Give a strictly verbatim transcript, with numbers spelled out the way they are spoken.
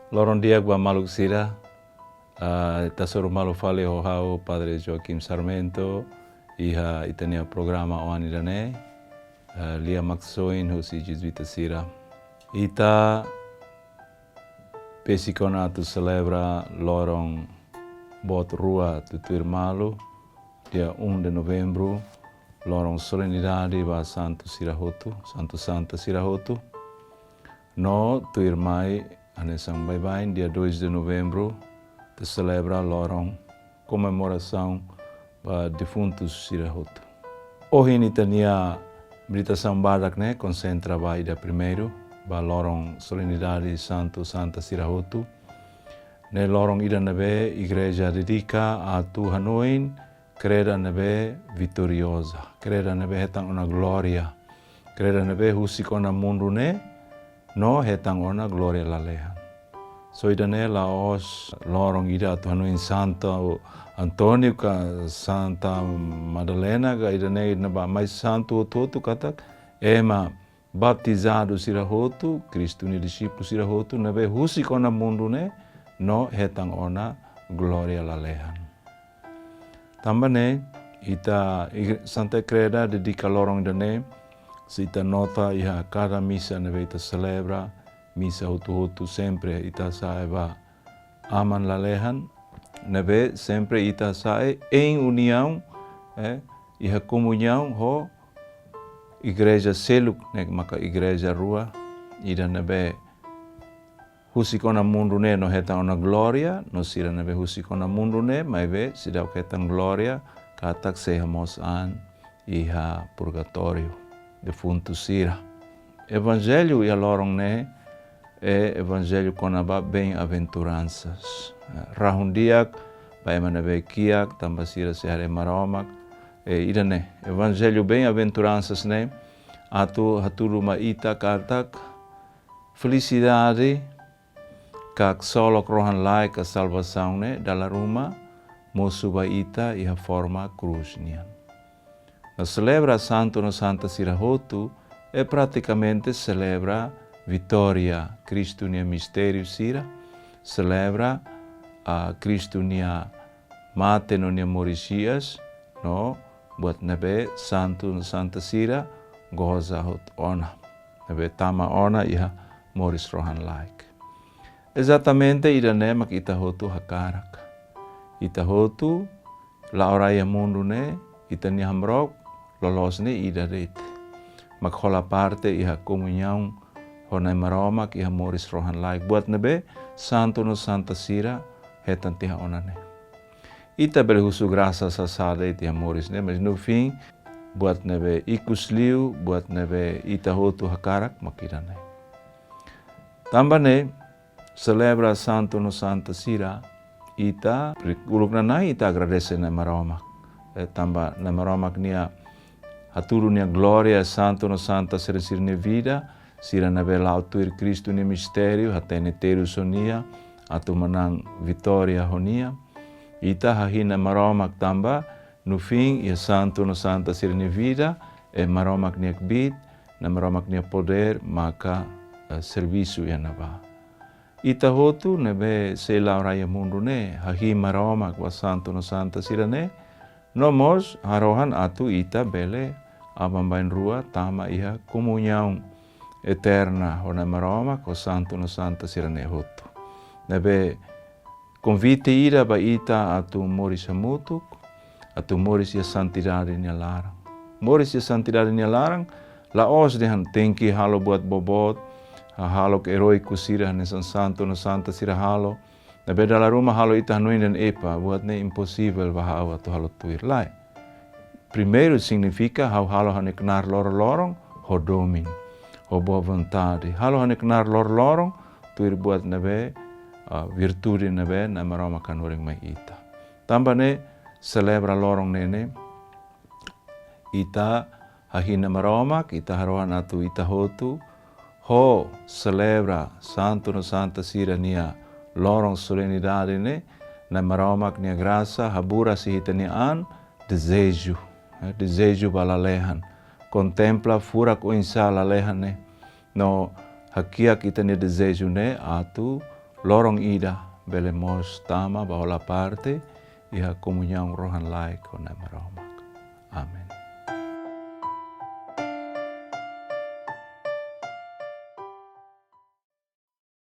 Loron di'ak ba maluk sira, ah, ita hasoru malu fali ho ha'u Padre Joaquim Sarmento, iha ita-nia programa oan ida-ne'e, ah, Lia Maksoin husi Jezuita sira. Ita besik ona atu selebra loron boot rua tutuir malu, dia um de novembro, loron solenidade ba santu sira hotu, santu santa sira hotu. No tuirmai, hanesan baibain, dia dois de novembro, ita selebra loron komemorasaun ba defuntu sira hotu. Ohin ita-nia meditasaun badak ne'e konsentra ba ida primeiru, ba loron solenidade santu santa sira hotu. Ne'e loron ida ne'ebé igreja dedika atu hanoin kreda ne'ebé vitorioza, kreda ne'ebé hetan ona glória, kreda ne'ebé husik ona mundu ne'e, no hetan ona glória lalehan. So ida-ne'e la'ós loron ida atu hanoin Santo António ka Santa Madalena ka ida-ne'e ida-ne'ebá, mais santu hotu-hotu katak ema baptizadu sira hotu, Kristu nia dixípulu sira hotu, ne'ebé husik ona mundu ne'e, no hetan ona glória lalehan. Tanba ne'e, ita igre-, Santa Kreda dedika loron ida-ne'e, se ita nota iha kada misa ne'ebé ita selebra, misa hotu-hotu sempre ita sa'e ba Aman lalehan, ne'ebé sempre ita sa'e em união, eh, iha komuñaun ho igreja seluk, ne'e maka igreja rua, ida ne'ebé husik ona mundu ne'e no hetan ona glória, no sira ne'ebé husik ona mundu ne'e, maibé seidauk hetan glória, katak sei hamoos an iha purgatóriu, defuntu sira. Evanjellu iha loron ne'e, eh, evanjellu kona-ba bem-aventuranças. Eh, rahun di'ak ba ema ne'ebé kiak, tanba sira sei haree Maromak. Eh, ida-ne'e, evanjellu bem-aventuranças ne'e, atu hatudu mai ita katak felisidade ka ksolok rohan-laek ka salvasaun ne'e dala ruma mosu ba ita iha forma krús nian. No selebra santu no santa sira hotu, é pratikamente selebra vitória Kristu nia mistériu sira, selebra, ah, Kristu nia mate no nia moris hi'as, no buat ne'ebé santu no santa sira goza hotu ona, ne'ebé tama ona iha moris rohan-laek. Ezatamente ida-ne'e mak ita hotu hakarak. Ita hotu la'o rai iha mundu ne'e, ita-nia hamrook loloos ne'e ida de'it. Mak hola parte iha komuñaun ho Na'i Maromak iha moris rohan-laek. Buat ne'ebé santu no santa sira hetan tiha ona ne'e. Ita bele husu grasa sasá de'it iha moris ne'e, mas no fim, buat ne'ebé ikus liu, buat ne'ebé ita hotu hakarak mak ida-ne'e. Tanba ne'e, selebra santu no santa sira, ita, uluk nanain ita agradese Na'i Maromak. Eh, tanba Na'i Maromak nia hatudu nia glória santu no santa sira, sira-nia vida, sira ne'ebé la'o tuir Kristu nia mistériu, hatene terus ho nia, atu manán vitória ho nia. Ita hahi'i Na'i Maromak tanba, no fim, iha santu no santa sira-nia vida, eh, Maromak nia kbiit, Na'i Maromak nia podér, maka, eh, servisu iha ne'ebá. Ita hotu ne'ebé sei la'o rai iha mundu ne'e, hahi'i Maromak ba santu no santa sira-ne'e, no mós harohan atu ita bele aban-bainrua tama iha komuñaun eterna ho Na'i Maromak, ho santu no santa sira-ne'e hotu. Ne'ebé konvite ida ba ita atu moris hamutuk, atu moris iha santidade nia laran. Moris iha santidade nia laran, la'ós dehan tenke halo buat boboot, hahalok eróiku sira hanesan santu no santa sira halo. Ne'ebé dala ruma halo ita hanoin dehan epa, buat ne'e imposivel ba ha'u atu halo tuir, lae. Primeiru signifika ha'u halo ha'u-nia knaar loroloron ho domin, ho boa vontade. Halo ha'u-nia knaar loroloron tuir buat ne'ebé, ah, virtude ne'ebé Na'i Maromak hanorin mai ita. Tanba ne'e selebra loron ne'e ne'e, ita hahi'i Na'i Maromak, ita harohan atu ita hotu ho selebra santu no santa sira-nia loron solenidade ne'e, Na'i Maromak nia grasa haburas iha ita-nia an, dezeju, eh, dezeju ba lalehan. Kontempla furak oinsá lalehan ne'e. No hakiak ita-nia dezeju ne'e atu loron ida bele mós tama ba hola parte iha komuñaun rohan-laek ho Na'i Maromak. Amen.